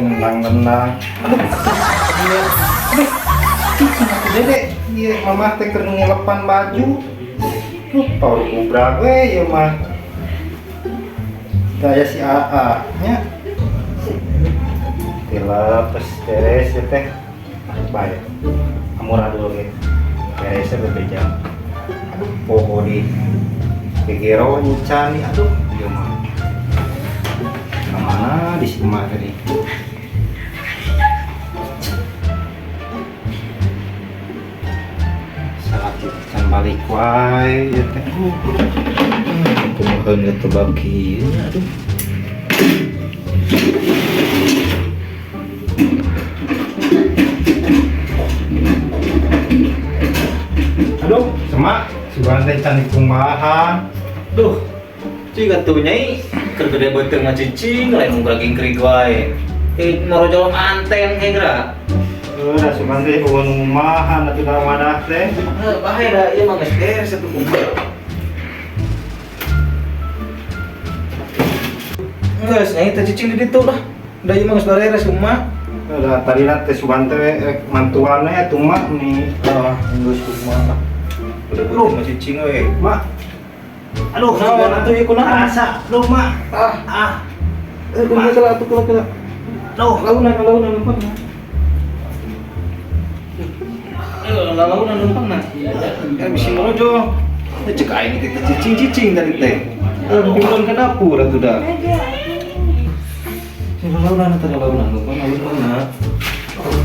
Nendang-nendang. Aduh, aduh, cicing atuh Dede. Ieu mama teh keur ngelepan baju. Duh, paur kubrak we ieu mah. Gaya si AA nya. Tilep terus beres ya teh. Ah, bae. Amura dulu ge. Beresnya bebeja. Aduh, poho di gegero nyican nih, aduh, ieu mah. Kemana di sini mah tadi? Salaki can balik wae ieu teh. Kumaha ngetebak kieu nya, aduh. Aduh, semak sugan teh can dikumahan. Duh. Cing atuh nyai keur gede beuteung mah cicing lain nu gingkrig wae. Eh marojol anten kayak geura. Heuh, da sugan teh eueun ngumahan atuh da wadah teh. Heuh, bae da ieu mah geus beres atuh kumaha. Geus nyai teh cicing di ditu lah. Da ieu mah geus beres kumaha. Heuh, da tadina teh sugan teh rek mantuan we atuh mak nih. Ah, geus kumaha. Gede beuteung mah cicing we. Mak. Aduh, Naon atuh ieu kunaon? Rasa, aduh mak. Ah, Ah, eh kumaha salah atuh kula kula. aduh. Launan launan lempang na. Eh, launan lempang na. Ya bisi merojo. Teh cek aing teh cicing-cicing tadi teh. Eh, belum ke dapur atuh da. Sing launan atuh launan lempang na lempang na.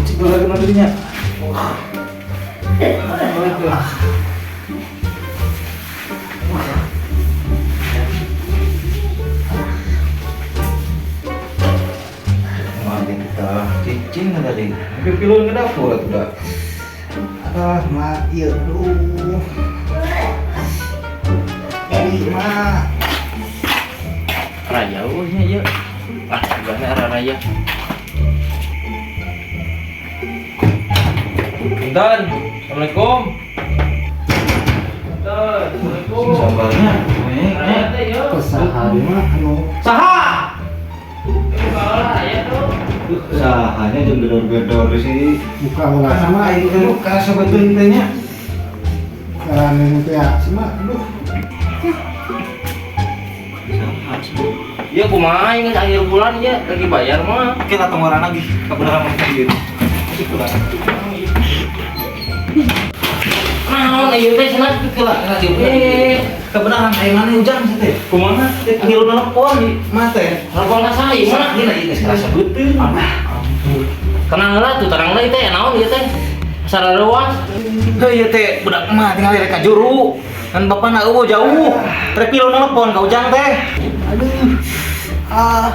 Cik lagi na dirinya. Wah, kita cicing tadi. Tapi pilun ke dapur atuh da. Ah, mak, ieu aduh. Jadi, mak. Raya eueuh nya ieu. Ah, gana raya. Punten. Assalamualaikum. Punten. Assalamualaikum. Sing sabarnya. Raya teh ieu. Saha mah anu Saha? Raya tuh. Sahanya jeung gedor-gedor sih. Buka heula sama Aing teh karasa beuteung teh nya. Karena teh ya, sama aduh. Ya kumaha ieu geus akhir bulan ya lagi bayar mah. Kita tonggoran lagi, kebenaran mau sendiri. Itu lah. Naon ieu teh cenah? Kela, kela Eh, kebenaran aing mana hujan sih teh. kumaha? Teh ngilu nelpon di mah teh. Telepon ka saha ieu mah? Ini lagi geus karasa beuteung. Tenang heula tuh, tenang heula ieu teh naon ieu teh? Asal luas. Heuh ieu teh budak mah tinggal rek ka juru. Kan bapana eueuh jauh. Rek pilu nelpon ka Ujang teh. Aduh. Ah,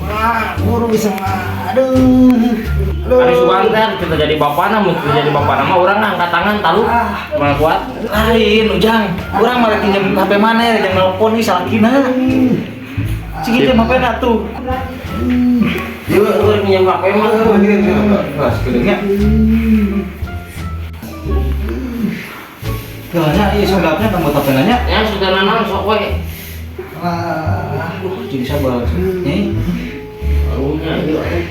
mak, buru bisa mak. Aduh. Aduh. Ari sugan teh kita jadi bapana, mun kita jadi bapana mah urang angkat tangan talu. Mah kuat. Lain Ujang, urang mah rek pinjem HP mana ya jeung nelpon ih salakina. Cing ieu HP na tuh. Ieu urang pinjam HP mah. Kelas gedenya. Galanya iya sodapnya kamu tapi nanya. Ya sudah naon sok we. Ah, Aduh, jadi sabar. Nih, Aduhnya ieu atuh.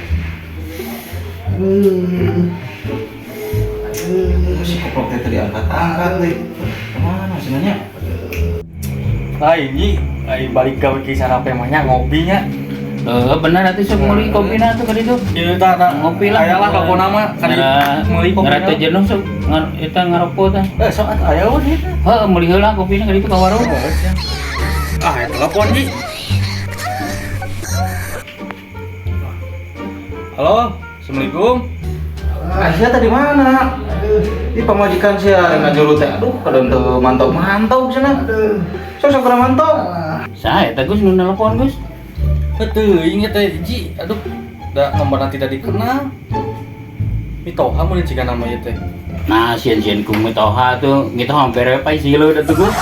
aduh. Aduh. si koplok teh tadi angkat-angkat deh. Kemana sih nanya? Lain nyi, lain balik gawe ke sarape mah nya ngopi nya. Eh bener atuh sok meuli kopina tuh ka ditu. Ieu tah tah Ngopi lah. Aya lah kakona mah kali meuli kopi. Ngarah teu jenuh sok eta ngarokok tah. Eh sok atuh aya we dieu. Heuh meuli heula kopina ka ditu ka warung. Ah, eta telepon nyi. Halo, Assalamualaikum. Aisyah tadi mana? Aduh. Ih pamajikan sih yang ngajuru teh. Aduh, kadang teu mantau-mantau cenah. Aduh. Sok sok kurang mantau. Ah. Saha eta Gus nu nelpon Gus? Teuing eta ji, aduh, da nomor nanti tidak dikenal. Mitoha mun jika nama ieu teh. Nah, sieun-sieun ku mitoha tuh, mitoha hampir we silu da tuh Gus.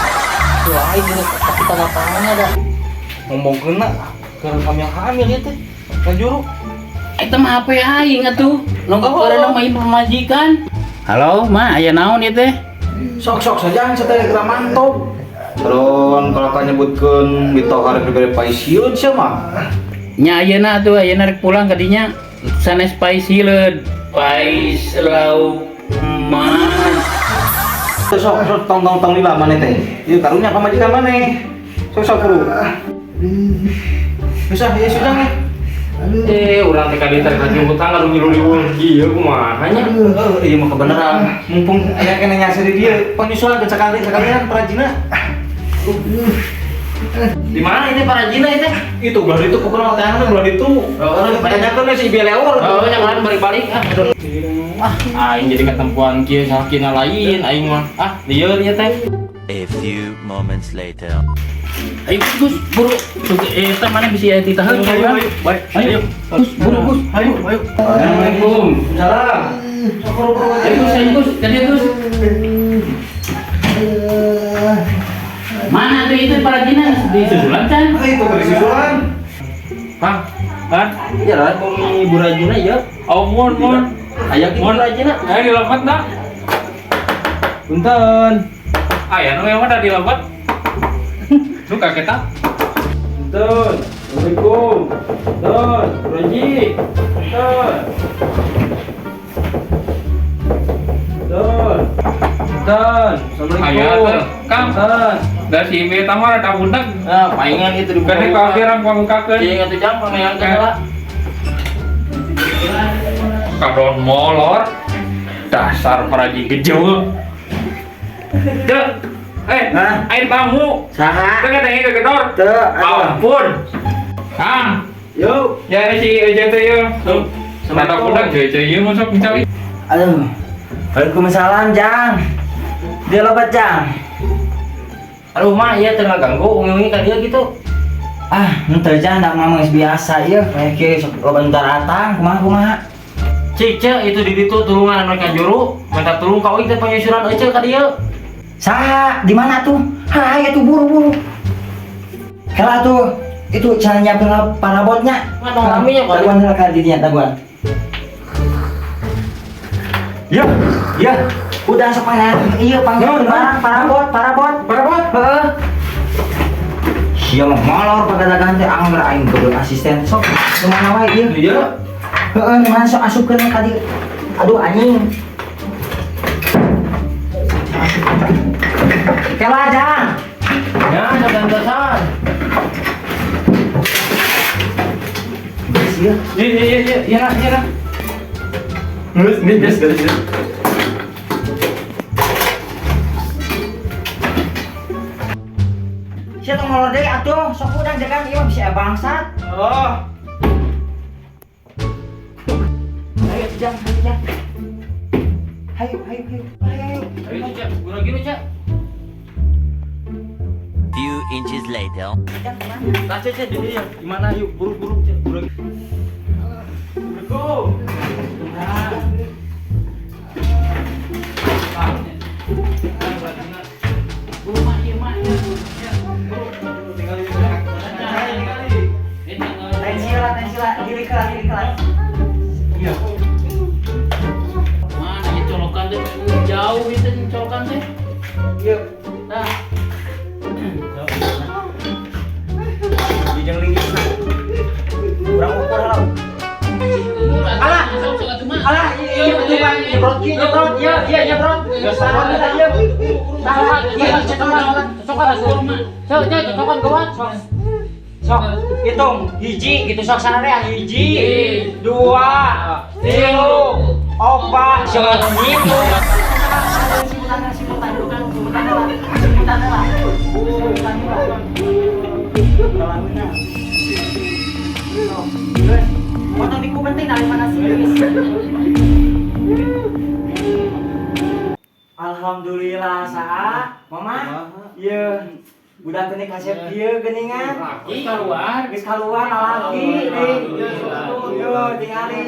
Lain geus tapi tanda tangannya da. Ngomongkeun na keur hamil-hamil ieu teh. Ngajuru. Eta mah HP aing atuh. Nu Oh. keur mah ieu pamajikan. Halo, Ma, aya naon ieu teh? Sok sok saja saya teh kurang mantau. Terus kalau kan nyebutkeun mitoha rek dibere paisiun sia mah. Nya ayeuna atuh ayeuna rek pulang ka dinya. Sanes pais hileud, pais lauk emas. Sok sok tong tong tong lila maneh teh. Ieu karunya pamajikan maneh. Sok sok buru. Bisa ya sudah nih. Eh, urang teh kali teh lagi hutang anu ngilu liwung kieu kumaha nya? Heeh, ieu mah kebenaran. Mumpung aya keneh nyasar di dieu, panyusulan ke sakali sakalian parajina. Di mana ini parajina itu? Itu belah itu pokoknya tangan belah itu. Oh, tanyakeun si Beleor. Oh, yang lain balik-balik ah. Ah, aing jadi ketempuan kieu salakina lain aing mah. Ah, lieur ieu teh. A few moments later. Ayo Gus, buru. Teh mana bisa aya titaheun ka urang? Baik. Ayo, Gus, buru Gus. Ayo, ayo. Assalamualaikum. Salam. Ayo Gus, ayo Gus, tadi Gus. Mana tuh itu parajina di susulan can? Ah, itu beri susulan. Hah? Hah? Iya lah, bumi burajina ya. Oh, mun mun. Aya ki burajina. Ayo dilempet nak. Punten. Aya nu yang mana dilempet? Lu kaget tak? Punten. Assalamualaikum. Punten, Buraji. Punten. Punten. Punten. Aya Assalamualaikum. tuh, Kang. Punten. Da si Ibe tamar ada budak. Nah, palingan itu dibuka. Kan kau kira pangukakeun. Iya, atuh jam pamayangan heula. Kadon molor. Dasar paraji gejul. Dek. Eh, Hah? air tamu. Saha? Teu katanya ke gedor. Teu, atuh. Ampun. Kang, Yo. ya si Ece teh ya. Tuh. Mata budak ceu ieu masuk mencari. Aduh. Waalaikumsalam, Jang. Dia lobat, Jang. Aduh mah iya teu ngaganggu ungi-ungi ka dieu gitu. Ah, henteu Jang, da mah geus biasa ieu. Kayak kieu sok loba nu daratang, kumaha kumaha. Cik, cek itu di ditu tulungan anu ka juru, minta tulung ka uing teh panyusuran ece ka dieu. Saha? Di mana tuh? Hai, atuh buru-buru. Kala tuh itu cara nyiapin parabotnya. Mah tong rame nya, Pak. Daguan heula ka dinya daguan. Ya, ya. Udah sok panggil iya panggil barang parabot, parabot. Parabot. Heeh. Sia mah molor pagadagan teh angger aing kebeul asisten sok kemana wae ieu. Iya. Heeh, mana sok asupkeun ka dieu. Aduh anjing. Kela Jang. Ya, sadantasan. Geus ieu. Iya iya iya iya iya iya. Geus, geus, geus, geus. Sia tong molor deui atuh, sok udang jagaan ieu mah bisa bangsat. Oh. Ayo Jang, ayo Jang. Hayu, hayu, hayu. Hayu, hayu. Ayo Cek, gura-guru Cek. Few inches later. Jang kemana? Lah Cek, Cek, di dieu. Gimana yuk buru-buru Cek, gura. Assalamualaikum. Buru mah ieu mah. Tinggal di tinggal. Tensi lah, tensi lah, diri kelah, diri kelah. Iya. Mana ieu colokan teh jauh ieu teh colokan teh. Yuk. Nah, Dijang linggis nah. Urang ukur lah. Alah. Alah, iya betul Pak. Nyebrot kieu, nyebrot, iya, iya nyebrot. Salah kita ieu. Salah, iya cocokan. Cocokan atuh. Cek, cek, cocokan kawan. Sok. Sok, hitung hiji gitu sok sararea hiji, dua, tilu, opat, sok gitu. Simputan, simputan, simputan lah. Simputan lah. Simputan lah. Kalau Terus, potong di penting dari mana sih? Alhamdulillah saa, mama. Iya, udah teh kasep kieu geuningan. Ih, keluar. Geus kaluar lalaki deui. Yo, tingali.